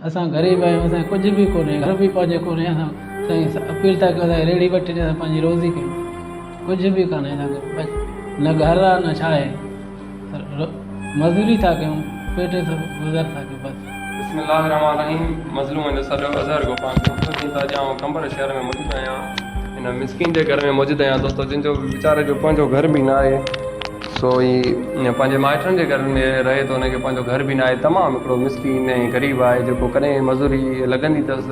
اسان غريب آهيون اسان کي ڪجهه به ڪونهي گهر به پنهنجو ڪونهي اسان سائين اپيل ٿا ڪيون اسان کي ريڙهي وٺي ڏيو اسان پنهنجي روزي ڪيون ڪجهه به ڪانهي اسان کي بس نه گهر آهي نه ڇا آهي مزوري ٿا ڪيون پيٽ گذر ٿا ڪيون بس. بسم الله الرحمٰن الرحيم مظلومن جو سڏ اظهر گوپانگ دوستو جيئن ته اڄ آئون قمبر شهر ۾ موجود آهيان هن مسڪين جي گهر ۾ موجود آهيان دوستو جن جو ويچاري جو پنهنجو گهر به نه آهي سو هي پنهنجي مائٽن جي گهرن ۾ رهي ٿو هن کي پنهنجو گهر به نه آهي تمام هڪڙو مسڪين ۽ غريب آهي جيڪو ڪڏهن مزوري لڳندي اٿس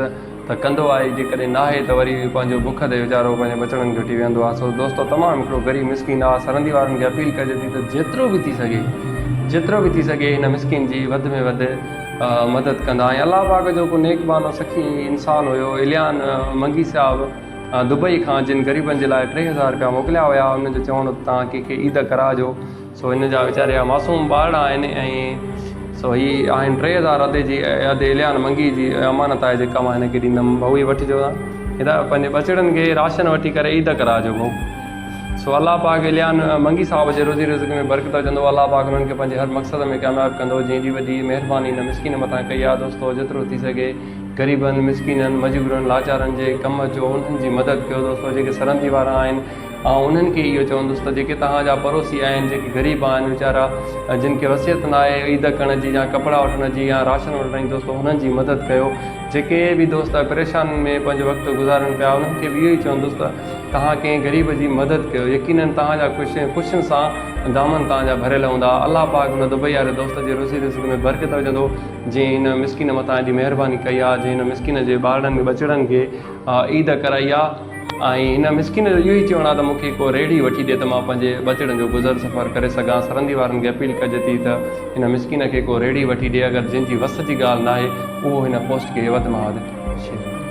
ته ڪندو آهي جيڪڏهن ناهي ته وري پنهنجو بک تي ويچارو پنهنجي ٻچڙن کي وٺي ويهندو آهي سو دوستو تمام هڪڙو غريب مسڪين آهي سرندي وارن کي اپيل ڪجي ٿي ته جيترو به ٿي سگهي جيترو به ٿي سگهي هن مسڪين جي وڌ ۾ وڌ مدد ڪندا ۽ الله پاڪ جو ڪو نيڪ ٻانهو سخي انسان هيو اليان منگي صاحب دبئي کان جن غريبن جي لاء 3000 رپيا موڪليا هيا انهن جو چوڻ هو ته توهان ڪنهن کي عيد ڪراجو سو هن جا ويچاري جا معصوم ٻارڙا آهن ۽ سو هي آهن 3000 ادي جي ادي اليان منگي جي امانت آهي جيڪا مان هن کي ڏيندم ڀائو هي وٺجو تان هي ته پنهنجي ٻچڙن کي راشن وٺي ڪري عيد ڪراجو ڀائو سو الله پاڪ اليان منگي صاحب جي روزي رزق ۾ برڪت وجهندو الله پاڪ انهن کي پنهنجي هر مقصد ۾ ڪامياب ڪندو جنهن ايڏي وڏي مهرباني هن مسڪين مٿان ڪئي آهي دوستو جيترو ٿي سگهي غريبن مسڪينن مجبورن لاچارن جي ڪم اچو انهن جي مدد ڪيو دوستو جيڪي سرندي وارا آهن آئون انهن کي اهو چوندس ته جيڪي توهان جا پڙوسي آهن، جيڪي غريب آهن ويچارا، جن کي وصيت ناهي عيد ڪرڻ جي يا ڪپڙا وٺڻ جي يا راشن وٺڻ جي دوستو انهن جي مدد ڪيو. جيڪي به دوست پريشانين ۾ پنهنجو وقت گذارن پيا انهن کي به اهو ئي چوندس ته توهان ڪنهن غريب جي مدد ڪيو يقينن توهان جا خوشين خوشين سان دامن توهان جا ڀريل هوندا. الله پاڪ ان دبئي واري دوست جي روزي رزق ۾ برڪت وجهندو جنهن هن مسڪين مٿان ايڏي مهرباني ڪئي آهي جنهن هن مسڪين جي ٻارڙن ٻچڙن کي عيد ڪرائي آهي. ۽ هن مسڪين جو اهو ئي چوڻ آهي ته مون کي ڪو ريڙهي وٺي ڏي ته مان پنهنجي ٻچڙن جو گذر سفر ڪري سگهان. سرندي وارن کي اپيل ڪجي ٿي ته هن مسڪين کي ڪو ريڙهي وٺي ڏي اگر جنهن جي وس جي ڳالهه ناهي اهو هن پوسٽ کي وڌ مان وڌ شيئر ڪري.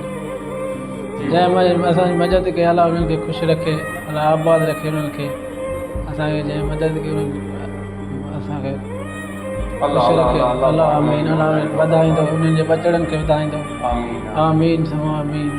جنهن اسان جي مدد ڪئي الله انهن کي خوش رکي الله آباد رکي انهن کي اسان کي جنهن مدد ڪئي انهن اسان کي خوش رکي الله آمين الله وڌائيندو انهن جي ٻچڙن کي وڌائيندو آمين آمين ثم آمين.